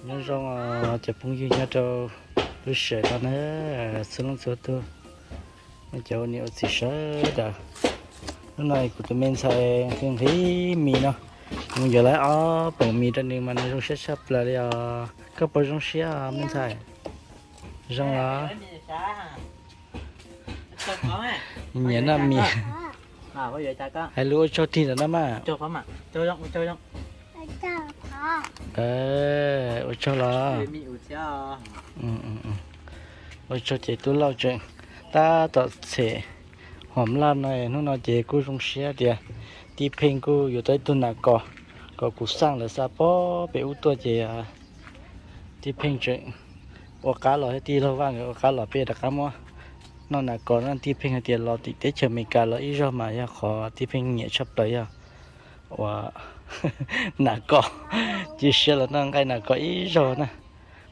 Nyob zoo cov phooj ywg nyob rau lub sij hawm no na, txhua leej txhua tus, cov ua niam ua txiv sawv daws. Hnub no kuv tus me ntxhais nqhis nqhis mis no, mus yuav lawv ob poom mis rau nws mas nws zoo siab tshaj plaws li os. Koj puas zoo siab me ntxhais? Zoo los? Nyiam noj mis. Hais lus ua tsaug tig ntawm no mas. Ua tsaug los? Ua tsaug ces tub Lauj tseem tab tom txhem hom laj no, hnub no ces kuj zoo siab tias tij Pheej kuj yuav tau ib tug nas kos kom kuv xaj lawv xa pob pem ub tuaj ces tij Pheej tseem ua qab los thiab, tij laug Vaj nkawd ua qab los, peb rov qab muab noj nas kos no. Tij Pheej hais tias los tim teb chaws Amelikas los ib zaug mas yog qhov tij Pheej nyiam tshaj plaws yog ua nas kos, cia siab los noj nqaij nas kos ib zaug na.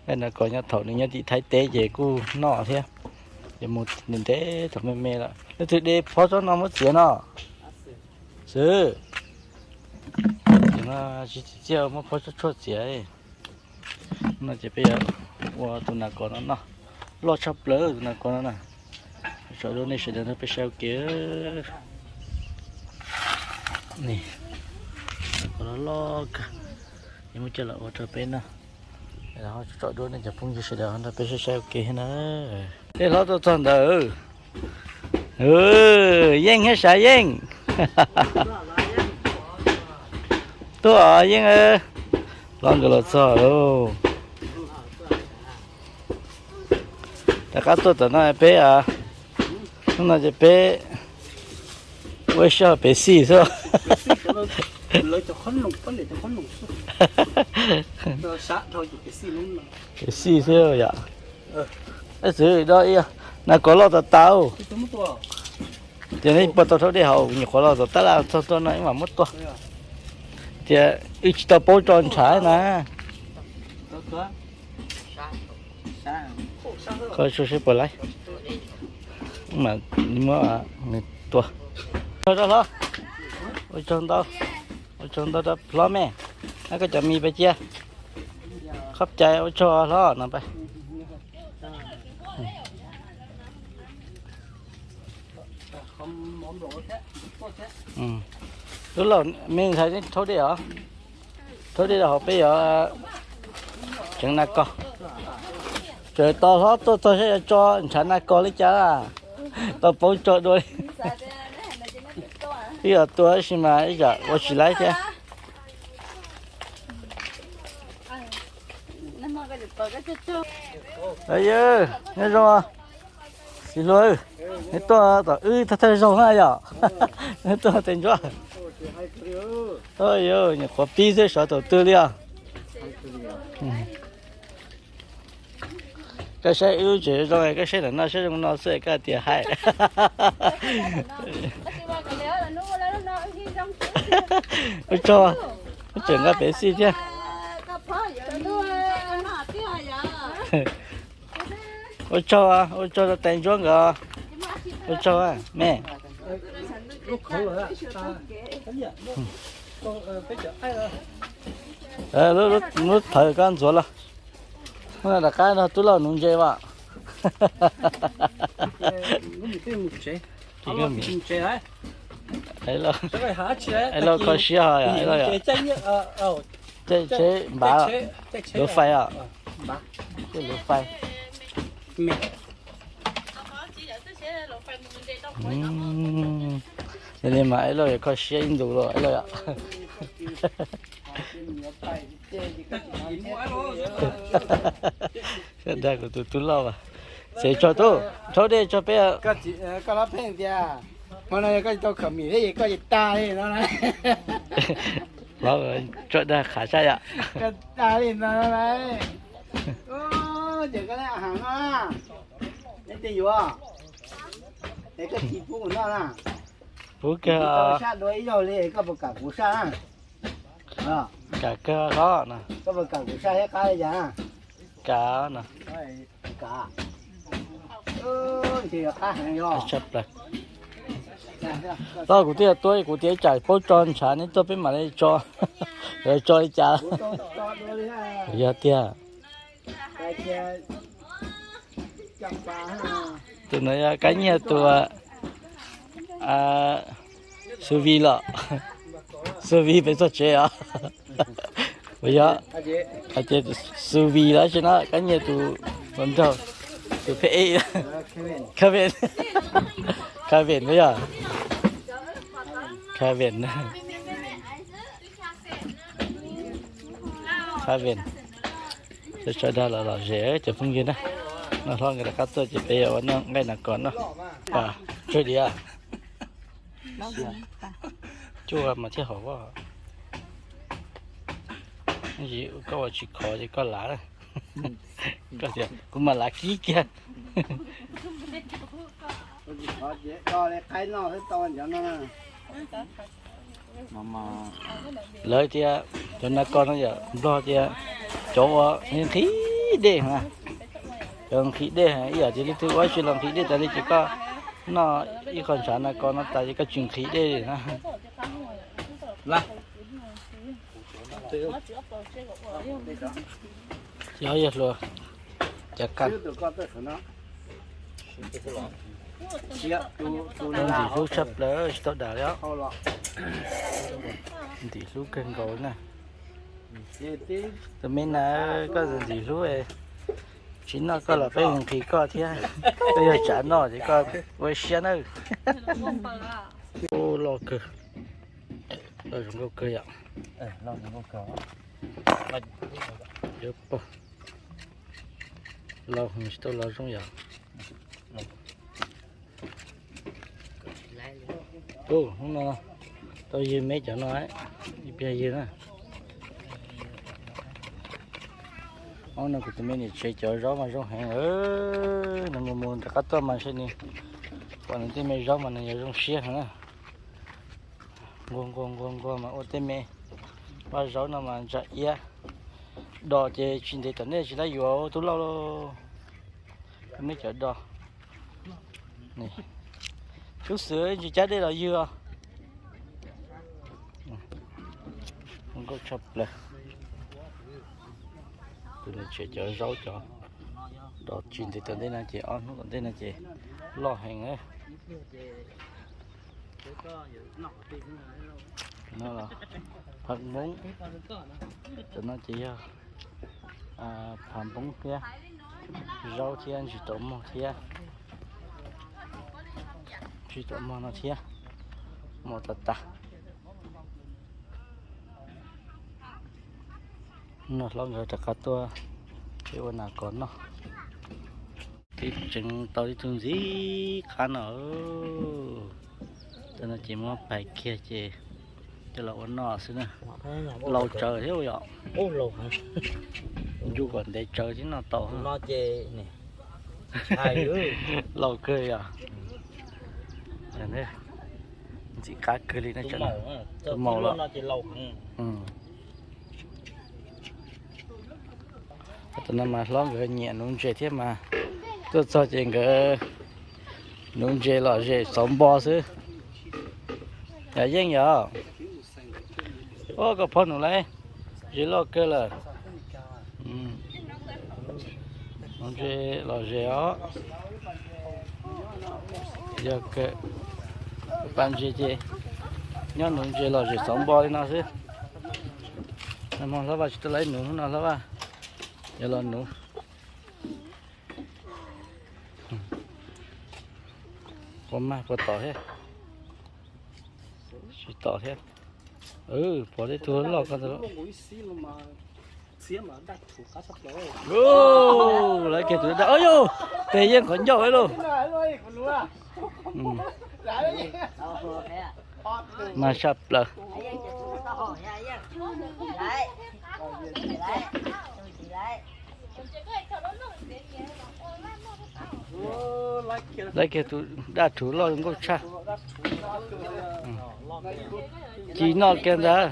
Nqaij nas kos nyob thaum nws nyob tim Thaib teb ces kuj noj thiab, ces mus ntev ntev thaum me me lawm. Leej twg de phob tsob no muab txiav no? Xwb, tsis txiav, muab phob tshuaj tshuaj txiav. No ces peb yuav ua tus nas kos no noj, loj tshaj plaws tus nas kos no na. Tsom dua nej sawv daws nrog peb saib ua ke. Nas kos no loj kawg, es muab coj los ua rau peb noj. Tsom dua nej cov phooj ywg sawv daws nrog peb saib saib ua ke thiab na. Tej hlob tuaj txog ntawd. Yeej thiab sav Yeej. Tuaj Yeej, hlob nkawd los txog lauj. Rov qab tuaj tom no peb, hnub no ces peb ua ib sij hawm pem xij xwb. Pem xij xwb yom. Xwb do nas kos loj tas tas. Ces nej puas tau rhaub dej haus? Nyuam qhuav los tom tab laj txog tuaj no ib mam muab tua. Tias wb tsis tau paub tso ntshav na. Kho su seb puas laib. Mas muab nws tua. Ua tsaug ntau, ua tsaug ntau rau hlob me. Koj cov mis pab cia. Qhov cai ua tsaug hlob no pab. Lub laus me ntxhais, rhaub dej os, rhaub dej rau hauv peb yuav tseev nas kos. Tseem tos hlob tuaj txog saib yuav tso ntshav nas kos li cas. Tau paub tso dua li. Ib yam tua tab sis mas ib yam ua tsis laib thiab. Yawg, nyob zoo. Txiv hluas, neb tuaj tom wb thawj thawj zaug na yom? Neb tuaj tes ntsuab. Yawg, nyuam qhuav pib xwb sawv thaum twg li os? Koj saib wb lub tsev zoo, koj saib ntawm no saib zoo no xwb koj tias hais. Ua tsaug, wb tseem nqa pem xij thiab. Ua tsaug, ua tsaug rau tais ntsuab nkawd. Ua tsaug me. Lub thawv koj ntxuav los. Rov qab nrog tub Lauj nuv ntses as. Lauj kho siab ho, tsheb npav, luv fais os. Luv fais. Yog li mas Lauj yuav kho siab ib ntus los Lauj yom. Dag kuv tus tub Lauj as. Txev tso tub, rhaub dej tso peb. Koj hlob Pheej tias, hmo no yog koj tsis tau khawm mis thiab es koj tsis tag li no na. Hlob tso dag qhav sab yom. Koj tag li no na. Ces koj neb a has no na, neb twb yuav, es koj tsis pub kuv noj na. Pub kawg. Sab dua ib zaug li koj puas kam kuv sab na? Kam kawg hlob no. Koj puas kam kuv sab thiab qab li cas na? Kam no. Tshaj plaws. Tod kuv twb yog tuaj kuv tias tsam paub tso ntshav neb tuaj peb mam li tso. Tso li cas? Yog tiag. Tus no yog Kab Nyiaj tus sous vide los. Sous vide pem txog tsev os. Puas yog? Hais tias sous vide los tsis no, Kab Nyiaj tus hluas nraug, tus pheb ej. Kevin. Kevin puas yog? Kevin. Kevin. Sawv daws lom zem cov phooj ywg na. Noj hlob nkawd rov qab tuaj ces peb yuav ua noj nqaij nas kos noj. Tsawg diav? Cuaj mas thiaj hauv. Koj ua tsis khov ces koj lav. Koj tias kuv mam lav kib kiag. Lawv tias cov nas kos no yom, Nplog tias cov uas nqhis dej na, cov nqhis dej ib yam tias leej twg ua tsis los nqhis dej tas li ces koj noj ib qho ntshav nas kos no tas ces koj tsis nqhis dej li na. Yog, yog hluas, cas kab. Ntxim hlub tshaj plaws tsis tau dam li os. Ntxim hlub kawg nkaus na. Tus me na, koj ntxim hlub, tsis noj koj los peb nqhis koj thiab. Peb yog tsav noj ces koj ua siab nawb. Loj kawg, loj zoo nkauj kawg yom. Loj tsis tau loj zoo yom. Hnub no tau ywg me cov no, ib pliag ywg na. Ob no kuv tus me niam tsev cov zaub mas zoo heev, nws mus mus rov qab tuaj mas ntshe nws pom nws tej me zaub mas nws yuav zoo siab heev na. Nquag nquag nquag nquag mas ua tej me vaj zaub no mas ntsa iab. Dos ces tsis ntev tom ntej tsis lab yuav tub lauj. Me cov dos. Tub xwm ntsis cab dej los ywg os. Nkauj tshaj plaws. Tus niam tsev cov zaub cov dos tsis ntev tom ntej no ces ob hnub tom ntej no ces loj heev. No los phav npoob, cov no ces yog phav npoob thiab, zaub thiab ntsis taum mog thiab, ntsis taum mog no thiab, mos tas tas. Noj hlob nkawd rov qab tuaj peb ua nas kos noj. Twb tseev tau ib tug ntxiv qab no. Tam no ces muab pais kiag ces coj los ua noj xwb na. Laus tsawv thiab yom. Ncu kom ntev tsawv thiab noj tau. Laus kawg yom. Ntxim qab kawg li no. Tus maum los. Tam no mas hlob nkawd nyiam nuv ntses thiab mas tuaj txog ces nkawd nuv ntses lom zem xauv npo xwb. Yog yeej yom. Ua koj phob nuv lauj, zes loj kawg lawm. Nuv ntses lom zem os. Yog kawg, pas ntses ces nyob nuv ntses lom zem xauv npo li no xwb. Hlob Vaj tsis tau laiv nuv no, hlob Vaj yuav los nuv. Puas mag puas tom thiab? Tsis tom thiab. Pom tej tug loj ko ntawd. Lawv kiag tus daj, o yog, tes yeej qhov ncauj lauj. Mag tshaj plaws. Lawv kiag tus daj rhuv loj nkauj tshaj. Ci noj kiag ntag.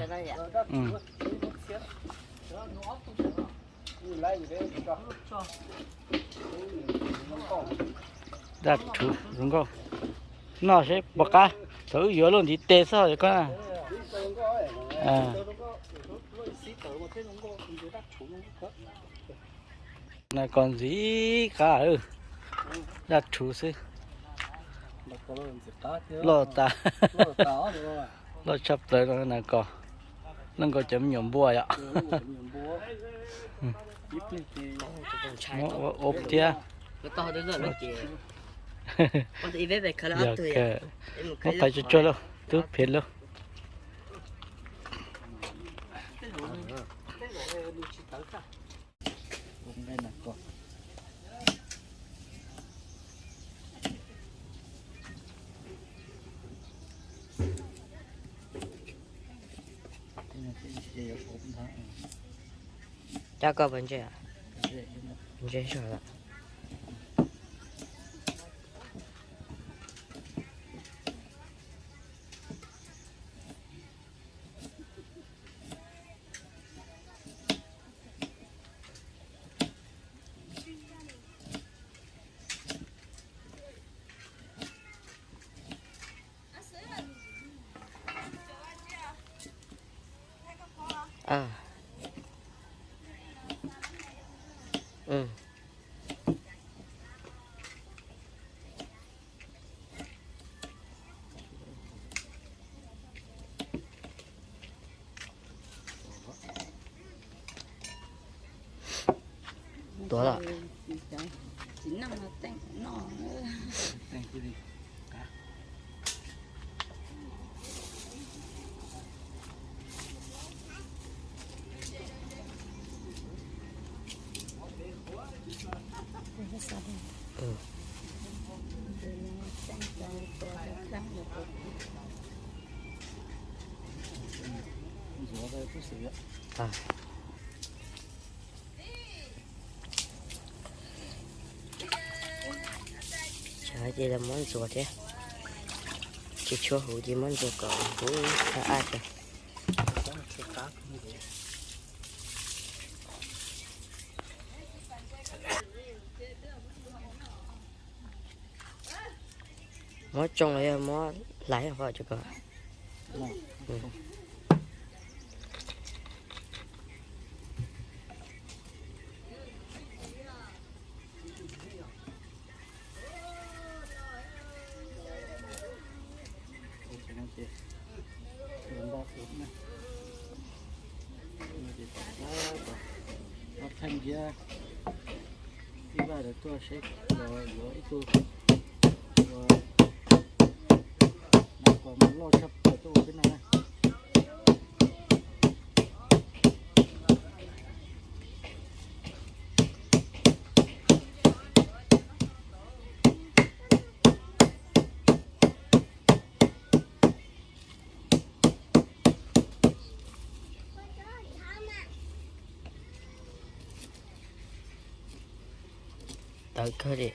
Daj rhuv zoo nkauj. Noj seb puas qab, thaum wb yuav luaj ntiv tes xwb koj. Nas kos ntxim qab, daj rhuv xwb. Loj tas, loj tshaj plaws no nas kos. Loj nkaus cov me nyuam npua yom. Muab ua ob thiab. Yog kawg, muab pais tsuag tsuag lauj, tub phem lauj. Cab koj puas ntse? Ntse zog lawm. Tuav lawm. Ces muab ntxuav thiab. Tsis tshua huv ces muab ntxuav kom huv ab tso. Muab tsoo los yog muab hlais ho tso ko. Ob pheej thiab ib vaj lawv tuaj seb yuav ib tug ua nas kos mas loj tshaj plaws tuaj ua peb no na. Tawv kawg li.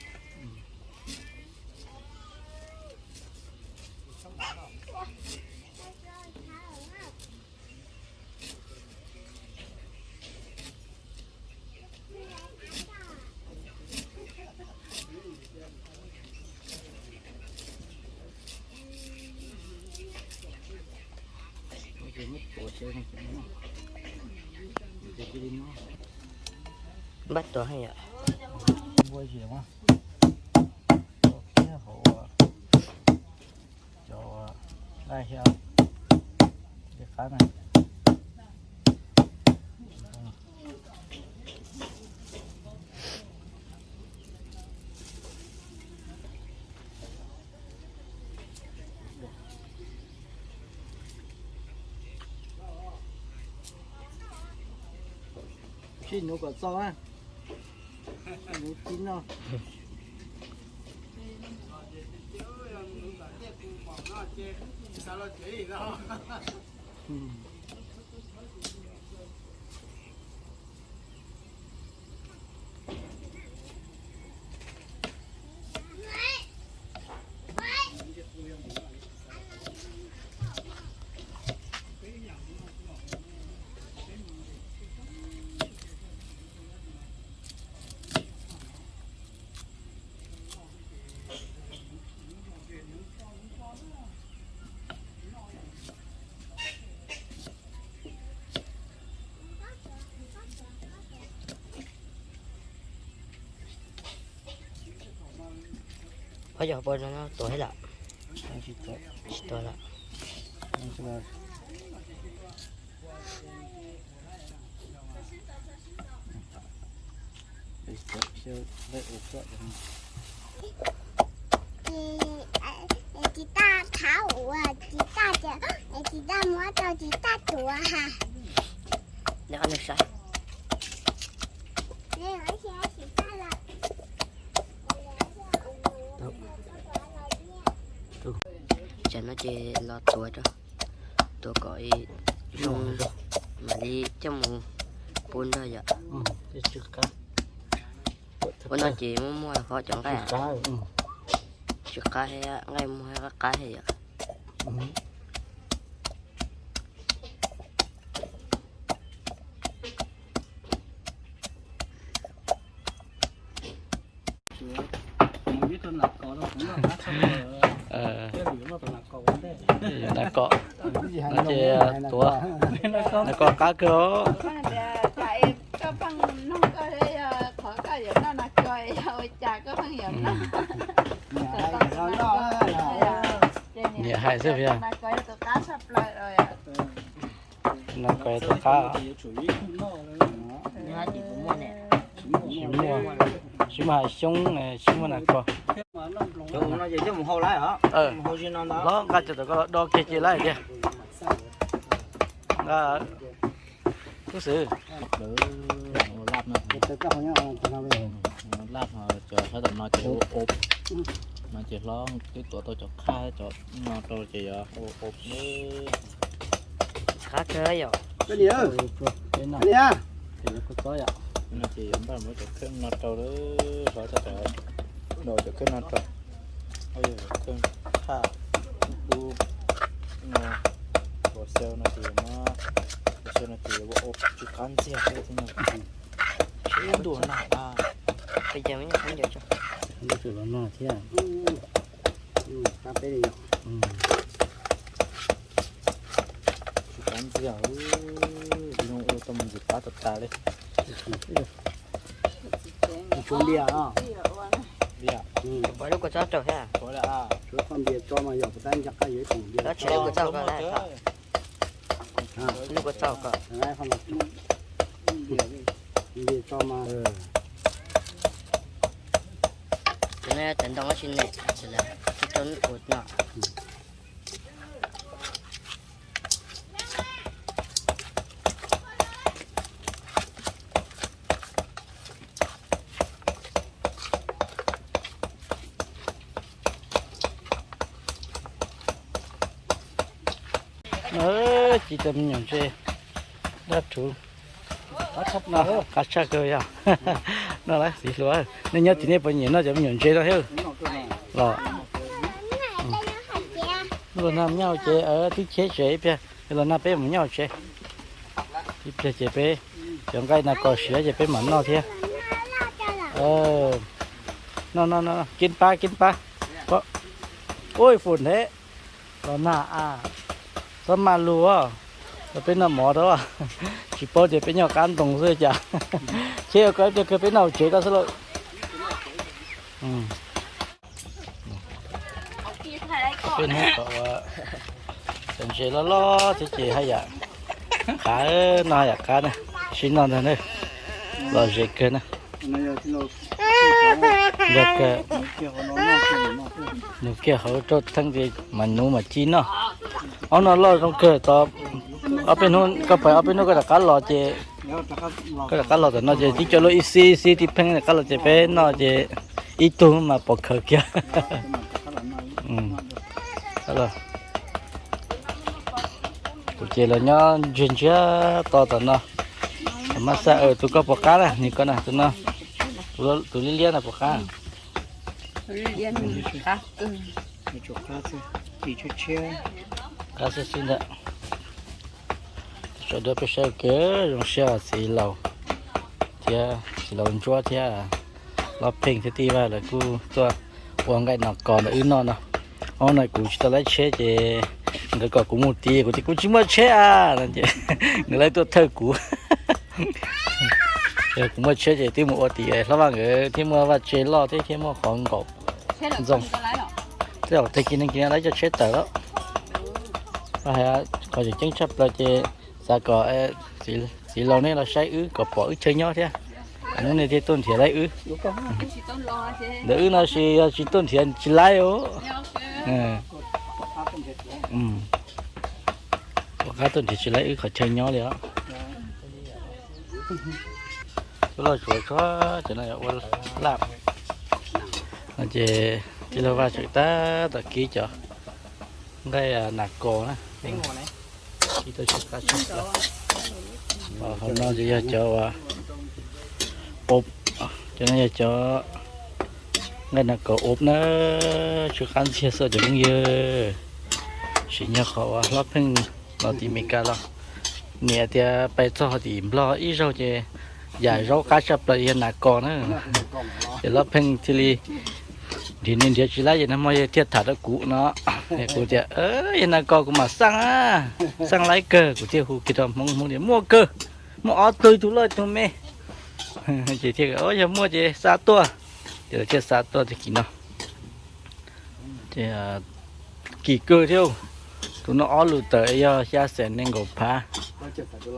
Npaj tuav heev yom. Npua zias mas, thiab hauv cov daj hiab li qab na. Sib nuv kom txog na, nuv tib noj. Qhov yog pua no tuag thiab lawm. Tsis tuag lawm. Tsis tas thaum uas tsis tas tias tsis tas muab rau tsis tas tuav ha. Tsam no ces los tuav rau, tuav kom zoo mam li coj mus pub nrog yom. Ua no ces muaj muaj hov cov nqaij, tsw qab thiab nqaij muag qab qab thiab yom. Nas kos no ces tuav, nas kos qab kawg os. Niam hais xwb yog. Nas kos tus qab. Tsis muaj, tsis muaj hav xyoob, tsis muaj nas kos. Hlob nqa cov tom ko los do kiag ces lawm tiag. Nqa, tub xwb. Laj no cov sab tom no ces ua ob, no ces hlob twb tuav tau cov qab cov no rau ces yog ua ob. Qab kawg yom. No ces yog npaj muab cov kheej no rau, hlob coj cov, cov kheej no rau, kheej thaj dub no, ua xyaw no ces muab, ua xyaw no ces ua ob tsw qab ntxiag thiab no. Ntuj na, qab ntxiag thiab. Tsw qab ntxiag, zoo ua tau mus ntxiv qab tas tas li. Tshuav npias, npias, lub kua txob rau thiab. Tshuav txoj npias tso mas yog puas tab nco qab yuav ib tsoom npias. Lub kua txob ko, lub kua txob ko. Npias tso mas. Tus no cov ntoo tsis nem, tsis rau ub no. Ci tau me nyuam ntses dab rhuv, qab tshaj kawg yog. No lawm txiv hluas, nej nyob tim nej puas nyiam noj cov me nyuam ntses no thiab los? Luag nag nyob hauv tsev, twb cheb tsev ib pliag, luag nag peb mus nyob hauv tsev ib pliag ces peb cov nqaij nas kos siav ces peb mam noj thiab. No no no, kib pab kib pab. Ua fum nthev los nag a, txhob maj lug, peb noj mov rau, tsis paub tias peb nyob qab ntoo xwb cas. Cheb ua koj ib pliag kawg peb noj hauv tsev koj xwb lauj. Peb hnub kom ua cov ntses loj loj thiab ces haj yam qab, noj haj yam qab na, sib noj ntag na, lom zem kawg na. Yog kawg, nug kiag hauv rau theej ces mas nuv mas ci noj. Ob no loj zoo kawg tod, ob peb hnub koj pais ob peb hnub koj rov qab los ces, koj rov qab los tom no ces tib co luaj ib xib ib xib tib pheej rov qab los ces peb noj ces ib tug mas pom khaws kiag. Kuv ces los nyob ntsiag ntsiag to tom no. Mab xaj, tus koj puas qab na, nws koj na, tus no, tus liab liab no puas qab? Qab xwb xwb ntag. Sawv daws peb saib ua ke zoo siab txiv laus thiab txiv laus ntsuab thiab hlob Pheej thiab tij Vaj lawv kuj tuaj ua nqaij nas kos ntawm wb noj no. Ob no kuv tsis tau laib tsheb ces nkawd kom kuv mus tiv, kuv tias kuv tsis muaj tsheb a, nkawd laib tuaj thawj kuv. Kuv muaj tsheb ces twb mus ua tim hlob Vaj nkawd thiab muaj vaj tse loj thiab thiab muaj qhov nkaum ntxoo. Tej zaum tag kis no kis no lawv coj tsheb tawm lawm. Qhov tseem ceeb tshaj plaws ces xav kom txiv laus nej los saib wb kom pom wb chaw nyob thiab. Hnub nej thiaj tuaj nrhiav laib wb. Ntawm wb no ces yog tsis tuaj nrhiav tsis laib os. Ua qab tuaj nrhiav tsis laib wb qhov chaw nyob li os. Tub Lauj tsuav tsuag cov no ua laj no ces tij laug Vaj tseem tab tom kib cov nqaij nas kos na. Kib tau tsis qab tshaj plaws. Hauv no ces yog cov uas ob, cov no yog cov nqaij nas kos ob na, tsw qab ntxiag xwb cov phooj ywg. Sim nyog qhov uas hlob pheej los tim Meskas los, niam tias pais txog tim Nplog ib zaug ces yam zaub qab tshaj plaws yog nas kos na. Ces hlob pheej thiaj li nrhiav nrhiav tsis laib ces nag hmo thiaj tham rau kuv no. Kuv tias yog nas kos kuv mam xaj, xaj laib kawg, kuv thiaj hu kiag rau Hmoob, Hmoob tias muaj kawg, muaj ob tug, tus loj tus me. Ces thiaj yog muaj ces xa tuaj, ces lawv thiaj xa tuaj tag kis no. Ces kim kawg thiab, tus no ob lus tawm yog xya xees nees nkaum phav.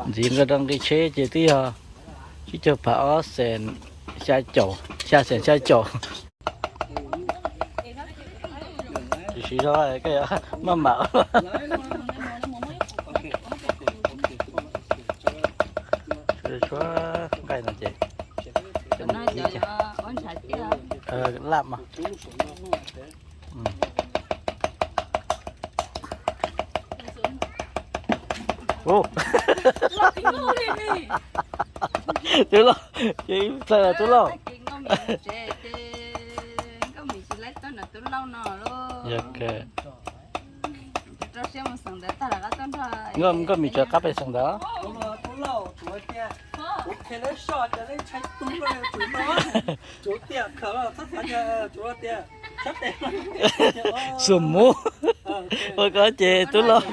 Ntxiv nqa rau nqi tsheb ces twb yog tsib caug phav ob xees xya caum, xya xees xya caum. Tsis siv zog koj maj mam. Tshuav nqaij no ces laj mas. Tub Lauj, ces txawm tub Lauj. Yog kawg. Nkauj Mim tseem qab pem xeem ntawd. Xus muv. Ua ko ces tub Lauj.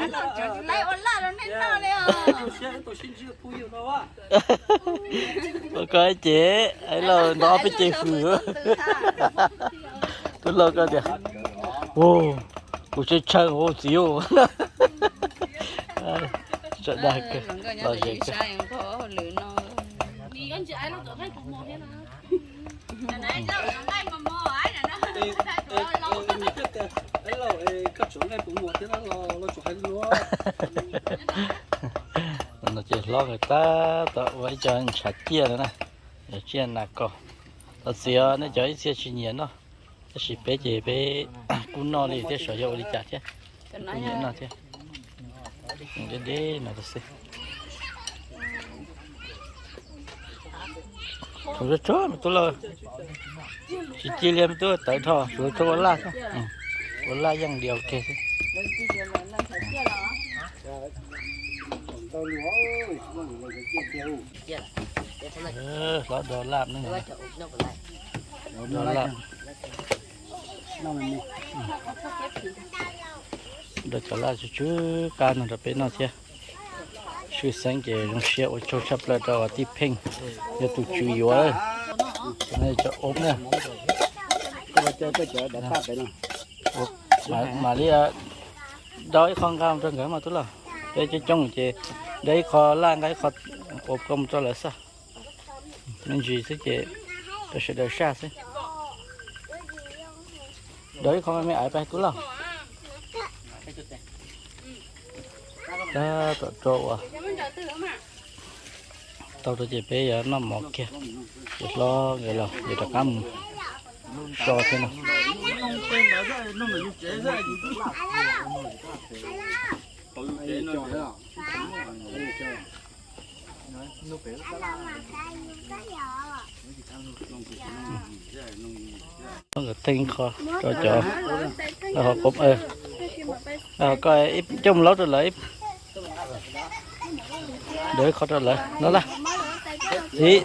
Ua ko ces Lauj ntov ob peb ce hws. Tub Lauj koj tias, kuv tseem tshaw ua txiv. Tseem dag kawg, lom zem kawg. No ces hlob nkawd tab tom ua ib co ntshav ciaj no na, tsiaj nas kos. Thov txim os nej cov ib txhia tsis nyiam noj, tab sis peb ces peb kuj noj li thiab, xyov yog ua li cas thiab, kuj nyiam noj thiab. Deb deb no xwb. Tsuav tsuag me tub Lauj, tsis ci li me tub, tawv dhau, tsuav tsuag ua laj, ua laj yeej li ok xwb. Hlob do laj ne, do laj. Do cov laj tsw tsw qab no rau peb noj thiab. Tshwj xeeb ces zoo siab ua tsaug tshaj plaws rau tij Pheej, yog tus tswv yuav. Cov ob na, mam li do ib qho nqa rau nkawd mas tub Lauj, peb coob coob ces do ib qho laj nqa ib qho ua koj mus rau lawv xwb. Me ntsis xwb ces rau sawv daws saj xwb. Do ib qho me me aiv pab tub Lauj. Tab tom rau uas tau rau ces peb yuav noj mov kiag, ces hlob nkawd los yuav rov qab mus so thiab no. Nkawd teeb qho rau cov, ho koj coj mus laub rau lawv, do ib qho rau lawv no laj. Txiv,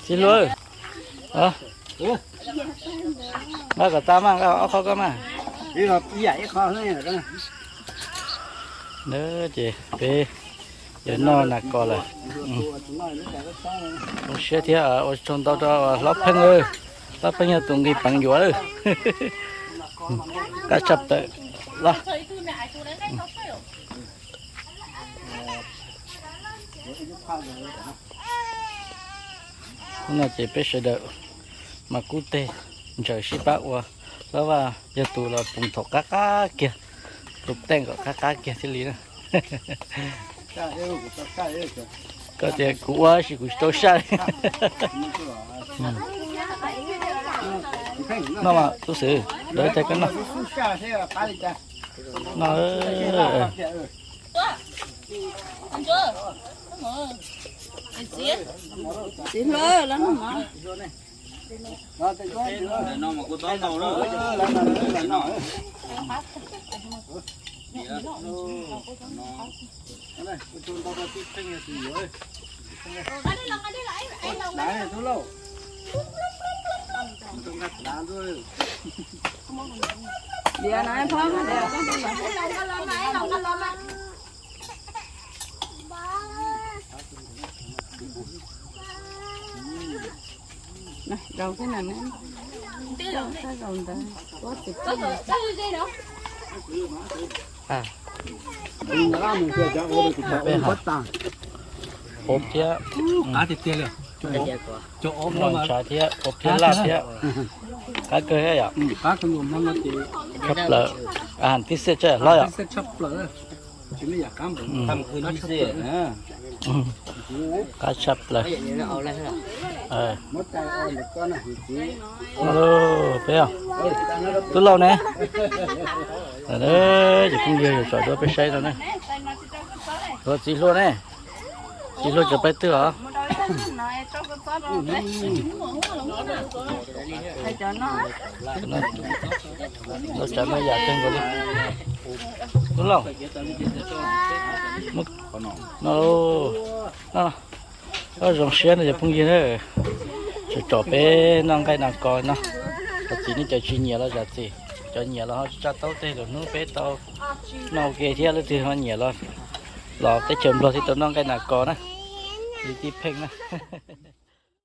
txiv hluas, nqa kom tas mas, nqa ob qho koj mas. Ib yam ib qho. Nab ces peb yuav noj nas kos lawm. Zoo siab thiab ua tsaug ntau rau hlob Pheej, hlob Pheej yog tus nqi peev yuav lawm. Qab tshaj plaws los. Hnub no ces peb sawv daws mas kub teg ntshaw sib pab ua. Lab Vaj yog tus los pus thaum qab qab kiag, tus teej kom qab qab kiag thiaj li na. Koj tias kuv ua tab sis kuv tsis tau saj. No mas tub xwb, lawv tias koj noj. No. Txiv hlob, lawv noj mov. Zaus thiab na, zaus ntawd. Peb hais hauv thiab, los ntshav thiab, hauv thiab laj thiab, qab kawg thiab yom. Tshaj plaws, a tib xiab tshaj hlob yom. Qab tshaj plaws. Peb, tub Lauj ne, ces phooj ywg yuav tsom duab peb saib no ne. Txiv hluas ne, txiv hluas tseem peb twg os. Tsav no yam kawg nkaus li. Tub Lauj, no, no, zoo siab no cov phooj ywg na. Tseem tsom peb noj nqaij nas kos no. Zam txim nej cov tsis nyiam los zam txim, cov nyiam los ho tsa taub tej lwm hnub peb tau noj ua ke thiab, leej twg ho nyiam los, los teb chaws Nplog thiaj tau noj nqaij nas kos na. Li tib pheej na.